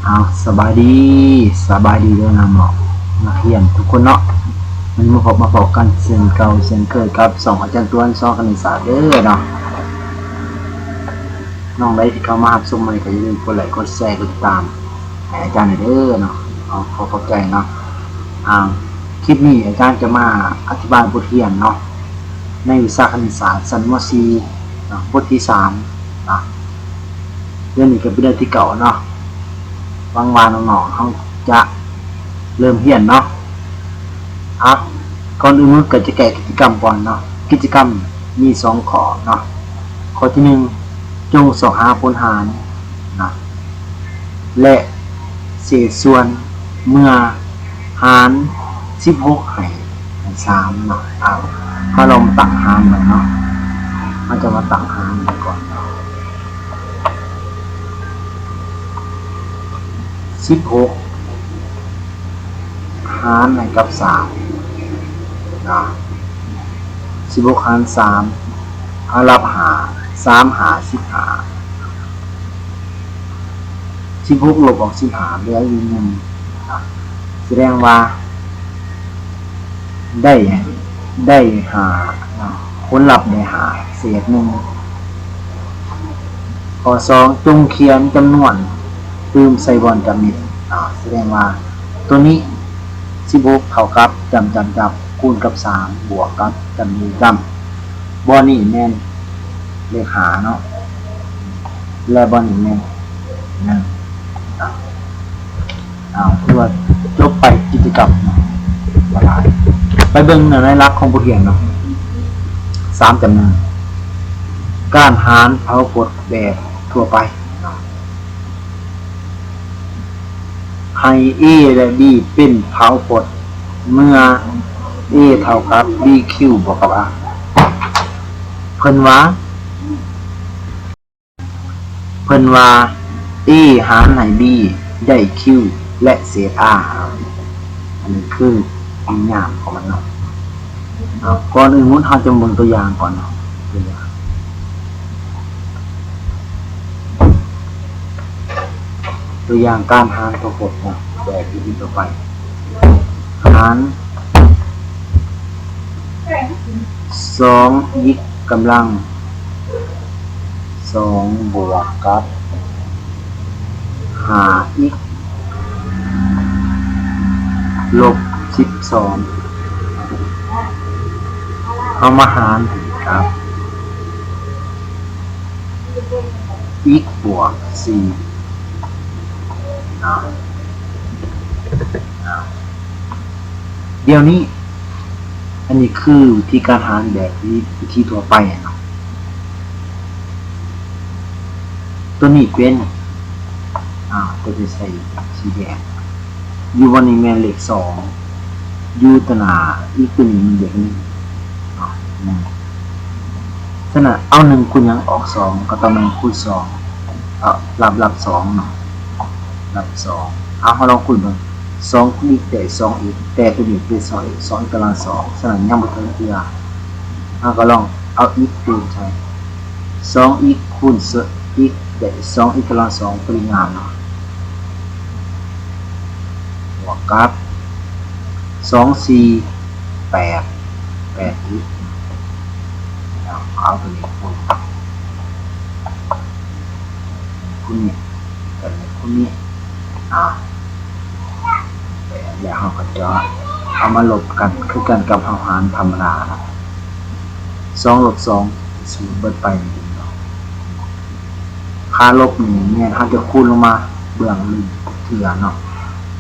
ເອົາ ສະບາຍດີ ສະບາຍດີເດີເນາະ ເນາະ ນັກຮຽນທຸກຄົນເນາະ. ມື້ນີ້ມາພົບມາພໍ້ກັນເຊັ່ນເກົ່າເຊັ່ນເຄີຍກັບຊ່ອງອາຈານຕວນສອນຄະນິດສາດເດີເນາະ. ນ້ອງໃດທີ່ເຂົ້າມາຮັບຊົມໃໝ່ກໍຢ່າລືມກົດໄລກ໌ ກົດແຊ ກົດຕິດຕາມໃຫ້ອາຈານແດ່ເດີເນາະ. ຂໍຂອບໃຈເນາະ. ອ່າ ຄລິບນີ້ອາຈານຈະມາອະທິບາຍບົດຮຽນເນາະ ໃນວິຊາຄະນິດສາດຊັ້ນ ມໍສີ່ ເນາະ ບົດທີສາມເນາະ. ເດືອນນີ້ກໍເປັນເດືອນທີເກົ້າເນາະ. ຫວັງວ່ານ້ອງໆເຮົາຈະເລີ່ມຮຽນເນາະ. ອ່ະ ກ່ອນອື່ນໝົດກໍຈະແກ້ກິດຈະກຳກ່ອນເນາະ. ກິດຈະກຳມີສອງຂໍ້ເນາະ. ຂໍ້ທີໜຶ່ງ ຈົ່ງຊອກຫາຜົນຫານນະ ແລະ ເສດສ່ວນເມື່ອຫານສິບຫົກໃຫ້ ໃຫ້ສາມເນາະ. ເອົາ ເຮົາລອງຕັ້ງຫານເບິ່ງເນາະ. ເຮົາຈະມາຕັ້ງຫານເບິ່ງກ່ອນເນາະ. ສິບຫົກຫານໃຫ້ກັບສາມເນາະ. ສິບຫົກຫານສາມ ເອົາ ລັບຫ້າ ສາມຫ້າສິບຫ້າ. ສິບຫົກລົບອອກສິບຫ້າ ເຫຼືອຢູ່ໜຶ່ງ ສະແດງວ່າໄດ້ ໄດ້ຫ້າເນາະ. ຜົນລັບໄດ້ຫ້າ ເສດໜຶ່ງ. ຂໍ້ສອງ ຈົ່ງຂຽນຈຳນວນຕື່ມໃສ່ບ່ອນຈຳນີ້ເນາະ. ສະແດງວ່າໂຕນີ້ ສິບຫົກເທົ່າກັບ ຈຳ ຈຳ ຈຳ ຄູນກັບສາມ ບວກກັບຈຳ ຢູ່ຈຳ. ບ່ອນນີ້ແມ່ນເລກຫ້າເນາະ ແລະ ບ່ອນນີ້ແມ່ນໜຶ່ງ. ເອົາ ເອົາ ຖືວ່າຈົບໄປກິດຈະກຳເນາະ ບໍ່ຫຼາຍ. ໄປເບິ່ງເນື້ອໃນຫຼັກຂອງບົດຮຽນເນາະ. ສາມຈຳນວນ ການຫານເຜົາພົດແບບທົ່ວໄປເນາະ. ໃຫ້ A ແລະ B ເປັນເຜົາພົດເມື່ອ A ເທົ່າກັບ B Q ບວກກັບ R. ເພິ່ນວ່າ ເພິ່ນວ່າ A ຫານໃຫ້ B ໄດ້ Q ແລະ ເສດ R. ອັນນີ້ຄືນິຍາມຂອງມັນເນາະ. ເອົາ ກ່ອນອື່ນໝົດເຮົາຈະເບິ່ງຕົວຢ່າງກ່ອນເນາະ. ຕົວຢ່າງ ຕົວຢ່າງການຫານເຜົາພົດເນາະ ແບບທີ່ທົ່ວໄປ ຫານ ສອງ x ກຳລັງ ສອງ ບວກກັບ ຫ້າ x ລົບ ສິບສອງ ເຮົາມາຫານກັບ x ບວກ ສີ່ ເນາະ. ດຽວນີ້ ອັນນີ້ຄືວິທີການຫານແບບວິ ວິທີທົ່ວໄປເນາະ. ໂຕນີ້ເປັນ ອ່າ ໂຕທີ່ໃສ່ສີແດງ ຢູ່ບ່ອນນີ້ແມ່ນເລກສອງ ຢູ່ຕໍ່ໜ້າ x ໂຕນີ້ມັນເປັນໜຶ່ງເນາະ ໜຶ່ງ. ສະນັ້ນ ເອົາໜຶ່ງຄູນຫຍັງອອກສອງ ກໍຕ້ອງແມ່ນຄູນສອງ ເອົາ ລັບ ລັບສອງເນາະ ລັບສອງ. ເອົາ ເຮົາລອງຄູນເບິ່ງ ສອງຄູນ x ໄດ້ສອງ x ແຕ່ໂຕນີ້ເປັນສອງ x ສອງ x ກຳລັງສອງ ສະນັ້ນຍັງບໍ່ເຖິງເທື່ອ. ເຮົາກໍລອງເອົາ x ເຕີມໃສ່ ສອງ x ຄູນ x ໄດ້ສອງ x ກຳລັງສອງ ປະລິມານເນາະ ບວກກັບ ສອງ ສີ່ ແປດ ແປດ x ເອົາ ເອົາໂຕນີ້ຄູນ ຄູນນີ້ ແປດ ຄູນນີ້ ອ່າ ແປດ ແລ້ວເຮົາກໍຈະເອົາມາລົບກັນ ຄືກັນກັບເຮົາຫານທຳມະດາເນາະ. ສອງລົບສອງ ສູນເບິດໄປເນາະ. ຄ່າລົບນີ້ແມ່ນເຮົາຈະຄູນລົງມາເບື້ອງໜຶ່ງເທື່ອເນາະ.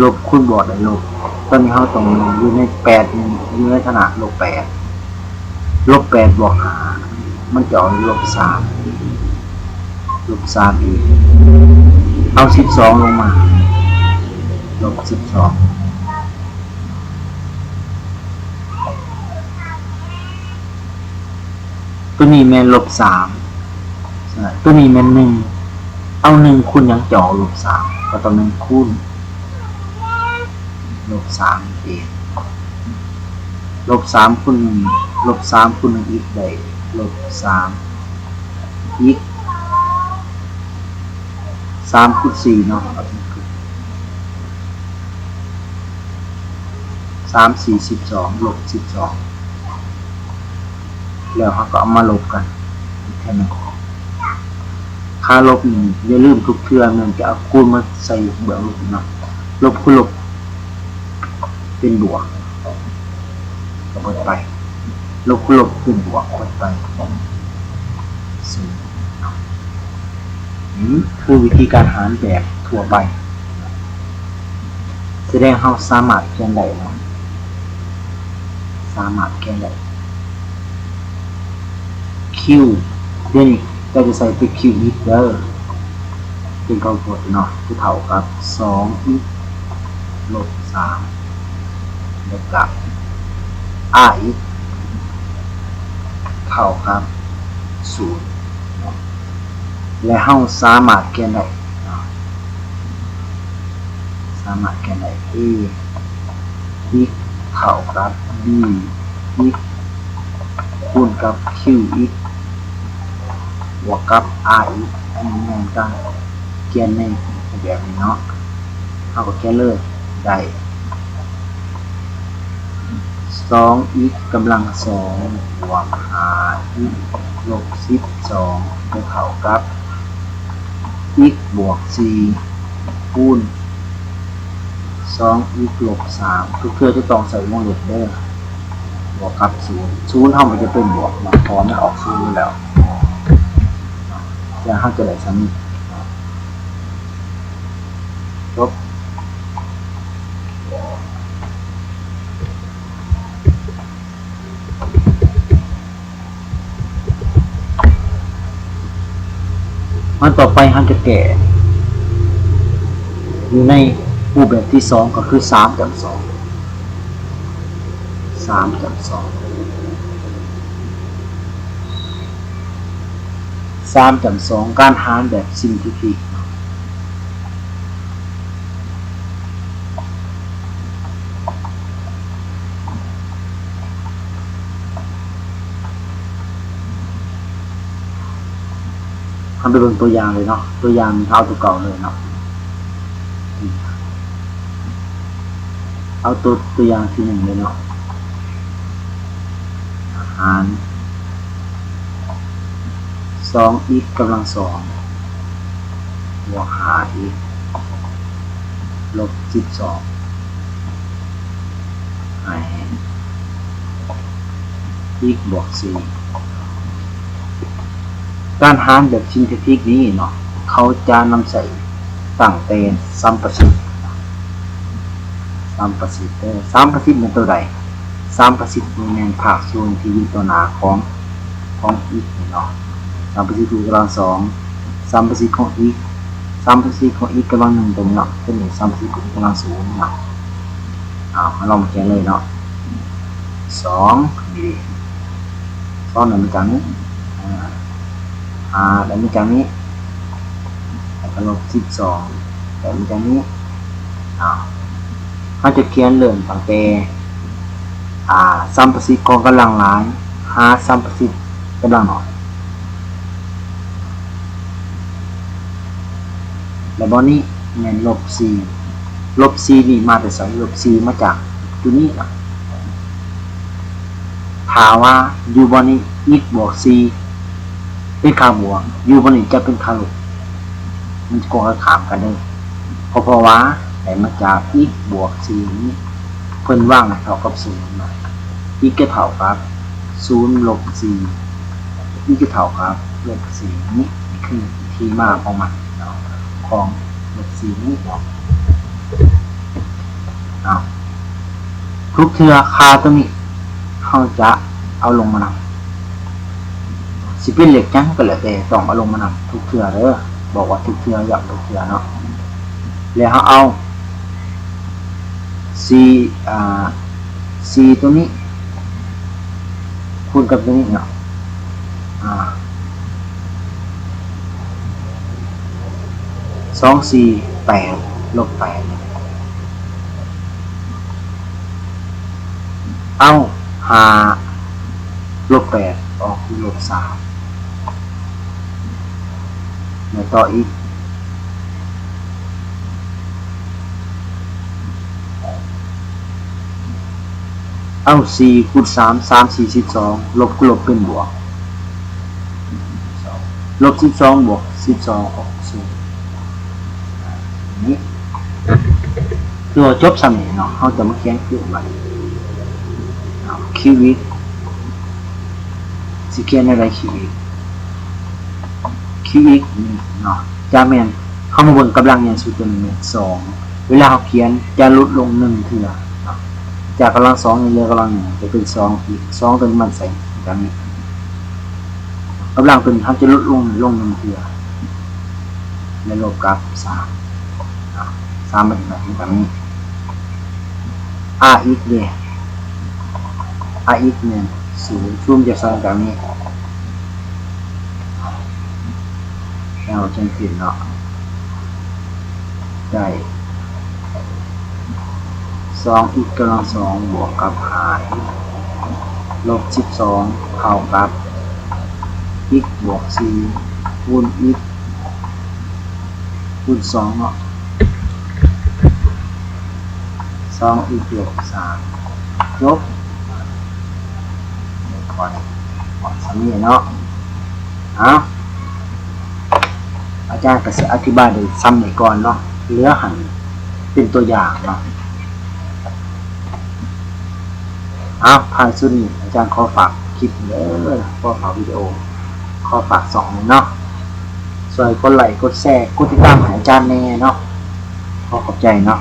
ລົບຄູນບວກໄດ້ລົບ. ຕອນນີ້ເຮົາຕ້ອງຢູ່ໃນແປດ ຢູ່ໃນຖານະລົບແປດ. ລົບແປດບວກຫ້າ ມັນຈະອອກລົບສາມ ລົບສາມອີກ. ເອົາສິບສອງລົງມາ ລົບສິບສອງ. ໂຕນີ້ແມ່ນລົບສາມ ໂຕນີ້ແມ່ນໜຶ່ງ ເອົາໜຶ່ງຄູນຫຍັງຈະອອກລົບສາມ ກໍຕ້ອງແມ່ນຄູນລົບສາມເອງ. ລົບສາມຄູນໜຶ່ງ ລົບສາມຄູນໜຶ່ງ x ໄດ້ລົບສາມ x ສາມຄູນສີ່ເນາະ ເອົາ ສາມສີ່ສິບສອງ ລົບສິບສອງ ແລ້ວເຮົາກໍເອົາມາລົບກັນອີກເທື່ອໜຶ່ງ. ຄ່າລົບນີ້ຢ່າລືມທຸກເທື່ອແມ່ນຈະເອົາຄູນມາໃສ່ເບື້ອງລົບເນາະ. ລົບຄູນລົບເປັນບວກ ກໍເບິດໄປ, ລົບຄູນລົບເປັນບວກ ເບິດໄປ. ນີ້ຄືວິທີການຫານແບບທົ່ວໄປ. ສະແດງເຮົາສາມາດຂຽນໄດ້ເນາະ, ສາມາດຂຽນໄດ້ Q ດຽວນີ້ເຈົ້າຈະໃສ່ເປັນ Q x ເດີ ເປັນຄຳກວດເນາະ ຈະເທົ່າກັບ ສອງ x ລົບ ສາມ ແລ້ວກະ r x ເທົ່າກັບ ສູນເນາະ. ແລະ ເຮົາສາມາດຂຽນໄດ້ເນາະ, ສາມາດຂຽນໄດ້ a x ເທົ່າກັບ b x ຄູນກັບ q x ບວກກັບ r x. ອັນນີ້ແມ່ນການຂຽນໃນຮູບແບບນີ້ເນາະ, ເຮົາກໍຂຽນເລີຍ ໄດ້ ສອງ x ກຳລັງສອງ ບວກ ຫ້າ x ລົບ ສິບສອງ ຈະເທົ່າກັບ x ບວກ ສີ່ ຄູນ ສອງ x ລົບ ສາມ. ທຸກເທື່ອຈະຕ້ອງໃສ່ວົງເລັບເດີ ບວກກັບ ສູນ. ສູນເຮົາມັນຈະເປັນບວກເນາະ ເພາະວ່າມັນອອກສູນຢູ່ແລ້ວ. ແລ້ວເຮົາຈະໄດ້ສ່ຳນີ້ ຈົບ. ອັນຕໍ່ໄປເຮົາຈະແກ້ຢູ່ໃນຮູບແບບທີສອງ ກໍຄື ສາມ ຈຳ ສອງ ສາມ ຈຳ ສອງ ສາມ ຈຳ ສອງ ການຫານແບບຊິນເທຕິກ. ເຮົາໄປເບິ່ງຕົວຢ່າງເລີຍເນາະ, ຕົວຢ່າງນີ້ເຮົາເອົາຕົວເກົ່າເລີຍເນາະ, ເອົາຕົວ ຕົວຢ່າງທີໜຶ່ງເລີຍເນາະ. ຫານ ສອງ x ກຳລັງສອງ ບວກ ຫ້າ x ລົບ ສິບສອງ ໃຫ້ x ບວກ ສີ່. ການຫານແບບຊິນເທຕິກນີ້ເນາະ ເຂົາຈະນຳໃຊ້ຕັ້ງແຕ່ສຳປະສິດ ສຳປະສິດເດີ. ສຳປະສິດແມ່ນໂຕໃດ? ສຳປະສິດນີ້ແມ່ນພາກສ່ວນທີ່ຢູ່ຕໍ່ໜ້າຂອງ ຂອງ x ນີ້ເນາະ, ສຳປະສິດ x ກຳລັງສອງ ສຳປະສິດຂອງ x ສຳປະສິດຂອງ x ກຳລັງໜຶ່ງຕົວນີ້ເນາະ, ຕົວນີ້ສຳປະສິດຂອງ x ກຳລັງສູນເນາະ. ເອົາ ເຮົາລອງມາຂຽນເລີຍເນາະ, ສອງ ນີ້ ສອງ ໄດ້ມາຈາກນີ້ ອ່າ ຫ້າ ໄດ້ມາຈາກນີ້ ແລ້ວກໍລົບ ສິບສອງ ໄດ້ມາຈາກນີ້. ເອົາ ເຮົາຈະຂຽນເລີ່ມຕັ້ງແຕ່ ອ່າ ສຳປະສິດຂອງກຳລັງຫຼາຍ ຫາສຳປະສິດກຳລັງໜ້ອຍ. ແລະ ບ່ອນນີ້ແມ່ນລົບສີ່, ລົບສີ່ນີ້ມາແຕ່ໃສ? ລົບສີ່ມາຈາກຈຸດນີ້ເນາະ. ຖ້າວ່າຢູ່ບ່ອນນີ້ x ບວກສີ່ເປັນຄ່າບວກ, ຢູ່ບ່ອນນີ້ຈະເປັນຄ່າລົບ, ມັນກົງກັນຂ້າມກັນເດີ. ກໍເພາະວ່າໄດ້ມາຈາກ x ບວກສີ່ນີ້ ເພິ່ນວາງໃຫ້ເທົ່າກັບສູນເນາະ, x ຈະເທົ່າກັບສູນລົບສີ່ x ຈະເທົ່າກັບລົບສີ່ນີ້ ນີ້ຄືທີ່ມາຂອງມັນເນາະ ຂອງລົບສີ່ນີ້ເນາະ. ເອົາ ທຸກເທື່ອຄ່າຕົວນີ້ເຮົາຈະເອົາລົງມານຳ, ຊິເປັນເລກຫຍັງກໍແລ້ວແຕ່ ຕ້ອງເອົາລົງມານຳທຸກເທື່ອເດີ, ບອກວ່າທຸກເທື່ອ ຢ້ຳທຸກເທື່ອເນາະ. ແລ້ວເຮົາເອົາ ສີ່ ອ່າ ສີ່ຕົວນີ້ຄູນກັບຕົວນີ້ເນາະ, ອ່າ ສອງ ສີ່ ແປດ ລົບ ແປດ ເອົາ ຫ້າ ລົບ ແປດ ອອກເປັນ ລົບ ສາມ ແລ້ວຕໍ່ອີກ ເອົາ ສີ່ຄູນສາມ ສາມສີ່ສິບສອງ ລົບຄືລົບເປັນບວກ ລົບສິບສອງບວກສິບສອງອອກສູນ ນີ້ ຄືວ່າຈົບຊ່ຳນີ້ເນາະ. ເຮົາຈະມາຂຽນຄືບາດນີ້ ເອົາ ຄິວເອັກ ຊິຂຽນແນວໃດ ຄິວເອັກ ຄິວເອັກ ນີ້ເນາະ ຈະແມ່ນ ເຮົາມາເບິ່ງກຳລັງໃຫຍ່ສຸດຕົວໜຶ່ງແມ່ນສອງ ເວລາເຮົາຂຽນຈະຫຼຸດລົງໜຶ່ງເທື່ອເນາະ ຈາກກຳລັງສອງຍັງເຫຼືອກຳລັງໜຶ່ງ ຈະເປັນສອງອີກ ສອງຕົວນີ້ມັນໃສ່ແບບນີ້ ກຳລັງຕົວນີ້ເຮົາຈະຫຼຸດລົງ ລົງໜຶ່ງເທື່ອ ແລະລົບກັບສາມ ສາມມັນຈະເປັນແບບນີ້ ອາເອັກເດ ອາເອັກແມ່ນສູນ ສູນຈະໃສ່ແບບນີ້ ແລ້ວຈັ່ງຂຶ້ນເນາະ ໄດ້ ສອງເອັກກຳລັງສອງບວກກັບຫ້າເອັກລົບສິບສອງເທົ່າກັບເອັກບວກສີ່ຄູນເອັກຄູນສອງເນາະ ສອງເອັກລົບສາມ ຈົບ ຂ້ອຍ ຂ້ອຍສ່ຳນີ້ເນາະ ເອົາ ອາຈານກໍຊິອະທິບາຍໄດ້ສ່ຳນີ້ກ່ອນເນາະ ເຫຼືອໃຫ້ເປັນຕົວຢ່າງເນາະ. ເອົາ ທ້າຍສຸດນີ້ອາຈານຂໍຝາກຄລິບເດີ ຂໍຝາກວິດີໂອ ຂໍຝາກຊ່ອງນີ້ເນາະ ຊ່ວຍກົດໄລ ກົດແຊ ກົດຕິດຕາມໃຫ້ອາຈານແດ່ເນາະ ຂໍຂອບໃຈເນາະ.